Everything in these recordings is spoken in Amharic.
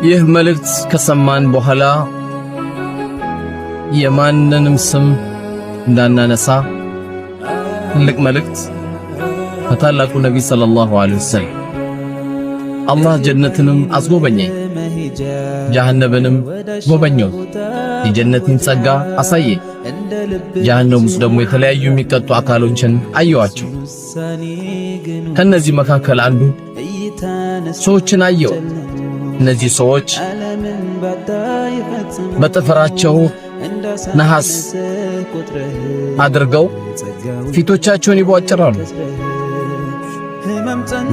ይህ መልእክት ከሰማን በኋላ የማንንም ስም እንዳናነሳ ትልቅ መልእክት ከታላቁ ነቢይ ሰለላሁ ዐለይሂ ወሰለም። አላህ ጀነትንም አስጎበኘኝ፣ ጀሃነምንም ጎበኘው። የጀነትን ጸጋ አሳየኝ። ጀሃነም ውስጥ ደግሞ የተለያዩ የሚቀጡ አካሎችን አየዋቸው። ከነዚህ መካከል አንዱ ሰዎችን አየው። እነዚህ ሰዎች በጥፍራቸው ነሐስ አድርገው ፊቶቻቸውን ይቧጭራሉ።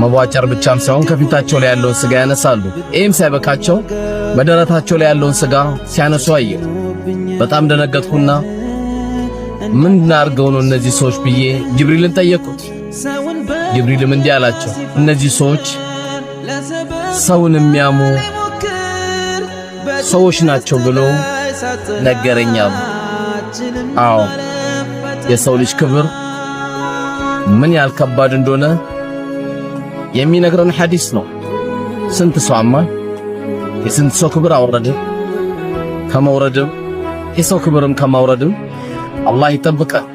መቧጨር ብቻም ሳይሆን ከፊታቸው ላይ ያለውን ስጋ ያነሳሉ። ይህም ሳይበቃቸው በደረታቸው ላይ ያለውን ስጋ ሲያነሱ አየሁ። በጣም ደነገጥኩና ምን አድርገው ነው እነዚህ ሰዎች ብዬ ጅብሪልን ጠየቅኩት። ጅብሪልም እንዲህ አላቸው፣ እነዚህ ሰዎች ሰውን የሚያሙ ሰዎች ናቸው ብሎ ነገረኛሉ። አዎ፣ የሰው ልጅ ክብር ምን ያህል ከባድ እንደሆነ የሚነግረን ሐዲስ ነው። ስንት ሰው አማን፣ የስንት ሰው ክብር አወረደ። ከመውረድም የሰው ክብርም ከማውረድም አላህ ይጠብቀን።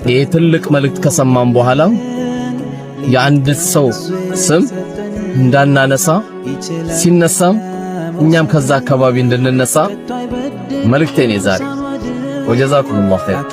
ይህ ትልቅ መልእክት ከሰማን በኋላ የአንድ ሰው ስም እንዳናነሳ፣ ሲነሳም እኛም ከዛ አካባቢ እንድንነሳ መልእክቴ ነው ዛሬ። ወጀዛኩሙላሁ ኸይር።